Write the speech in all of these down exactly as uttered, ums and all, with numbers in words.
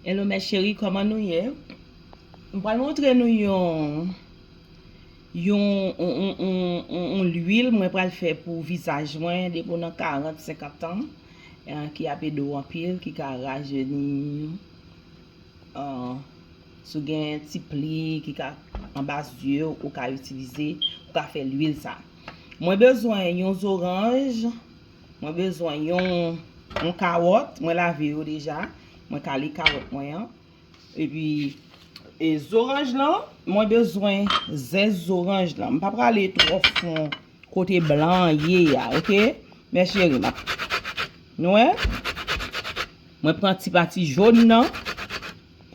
Hello mes chéris, kòman nou ye? M pral montre nou yon yon yon yon yon yon lwil mwen pral fè pou vizaj mwen depi w nan karant, senkant an, eh, ki ap ede w anpil, ki ka rajeni, eh, si w gen ti pli ki ka anba zye w, ou ka itilize, ou ka fè lwil sa. Mwen bezwen yon zoranj, mwen bezwen yon yon kawòt, mwen lave yo deja, mwen kale kawòt mwen an. Epi, e, zoranj lan, mwen bezwen zès zoranj lan. M pa prale twò fon kote blan an ye a, oke? Mes chéris, m ap, nou wè? Mwen pran ti pati jòn nan.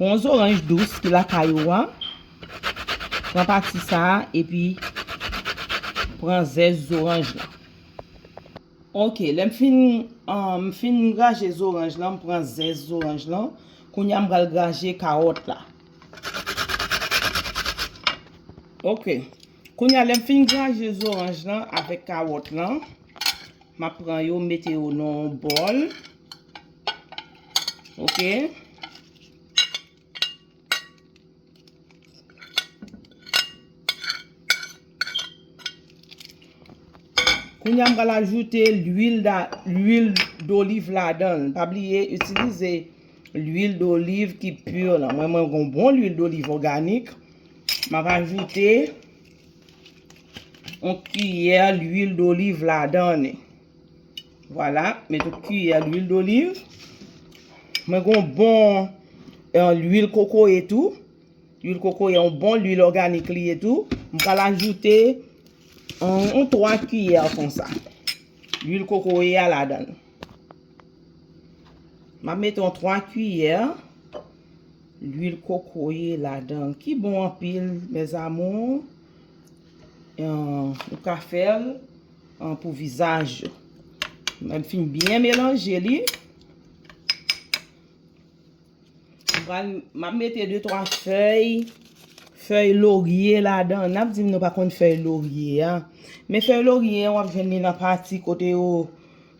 Pran zoranj dous ki lakay ou a. Pran pati sa a, epi pran zès zoranj lan. Ok, lè m fin, um, m fin graje zoranj lan, m pran zès zoranj lan. Kounye a m pral graje kawòt la. Ok. Kounye a lè m fin graje zoranj lan avèk kawòt lan, m ap pran yo, m mete yo nan yon bòl. Ok. Kounye a m pral ajoute lwil da, lwil doliv ladan l. Pa bliye itilize lwil doliv ki pi lan. Mwen, mwen gen yon bon lwil doliv òganik. M ap ajoute yon kiyè lwil doliv ladan li. Vwala, met yon kiyè lwil doliv. Mwen gen yon bon, eh, lwil kokoye tou. Lwil kokoye, yon bon lwil òganik li ye tou. M pral ajoute yon, yon twa kiyè konsa. Lwil kokoye a ladan l. M ap mete yon twa kiyè lwil kokoye ladan l. Ki bon anpil, mes amours. Eh, ou ka fè l, eh, pou vizaj ou. Lè m fin byen melanje li, m pral, m ap mete de twa fèy, fèy lorye ladan. N ap di m nou pa konn fèy lorye a. Men fèy lorye a, w ap jwenn li nan pati kote yo,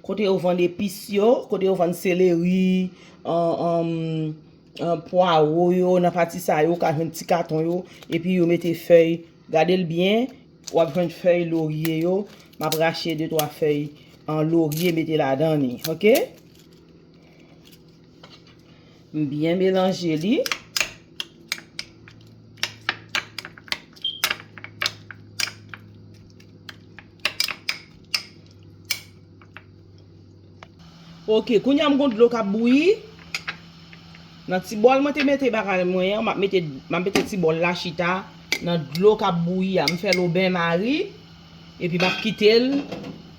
kote yo vann epis yo, kote yo vann seleri, an, an, an, pwawo yo, nan pati sa yo, ou ka jwenn ti katon yo, epi yo mete fèy. Gade l byen, w ap jwenn fèy lorye yo. M ap rache de twa fèy an lorye mete ladan li, oke? M byen melanje li. Ok, kounye a m gon dlo k ap bouyi. Nan ti bòl mwen te mete bagay mwen an, m ap mete, m ap mete ti bòl la chita nan dlo k ap bouyi a. M fè l o ben mari, epi m ap kite l,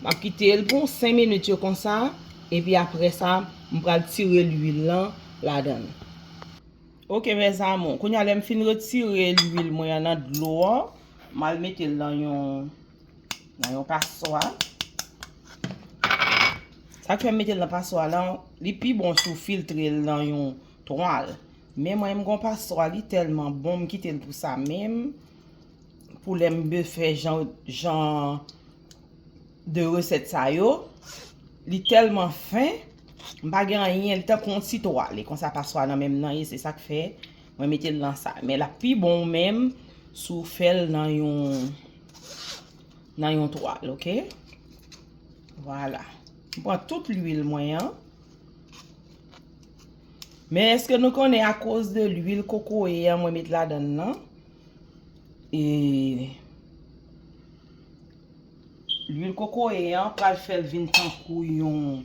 m ap kite l pou senk minit yo konsa, epi apre sa, m pral tire lwil lan ladan l. Ok, mes amours, kounye a lè m fin retire lwil mwen an nan dlo an, m al mete l nan yon nan yon paswa. Sa k fè m mete l nan paswa lan, li pi bon si w filtre l nan yon twal. Men mwen, m gon paswa, li tèlman bon, m kite l pou sa menm. Pou lè m be fè jan, jan de resèt sa yo, li tèlman fen, m pa gen anyen, li tankou yon ti twal. E konsa paswa nan men m nan ye, se sa k fè mwen mete l nan sa. Men l ap pi bon menm si w fè l nan yon nan yon twal, oke? Vwala. M pran tout lwil mwen an. Men èske nou konnen akoz de lwil kokoye an mwen met ladan l lan? E lwil kokoye an pral fè l vin tankou yon,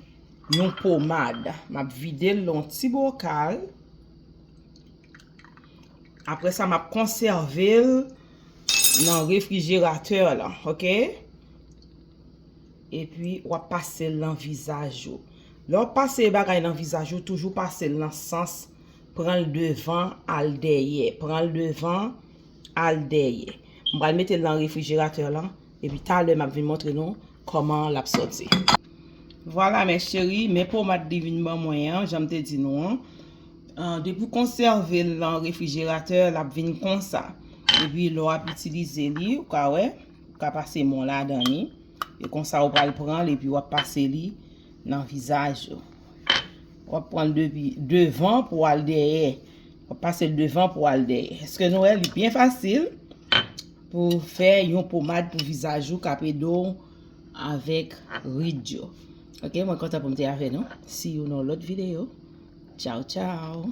yon pomad. M ap vide l nan yon ti bokal. Apre sa, m ap konsève l nan refrijeratè lan, oke? Epi, w ap pase l nan vizaj ou. Lè w ap pase bagay nan vizaj ou, toujou pase l nan sans, pran l devan, al dèyè. Pran l devan, al dèyè. M pral mete l nan refrijeratè lan. Epi talè m ap vin montre nou kòman l ap sòti. Vwala, mes chéris, men pomad li vin ban mwen an, jan m te di nou an. Ah, depi w konsève l nan refrijeratè, l ap vin konsa. Epi lè w ap itilize li, ou ka wè, ou ka pase men w ladan li. E konsa, ou pral pran l, epi w ap pase li nan vizaj ou. W ap pran l depi devan pou al dèyè. W ap pase l devan pou al dèyè. Èske nou wè li byen fasil pou fè yon pomad pou vizaj ou k ap ede w avèk rid yo? Ok, mwen kontan pou m te avè nou. See you nan lòt videyo. Tchaw, tchaw.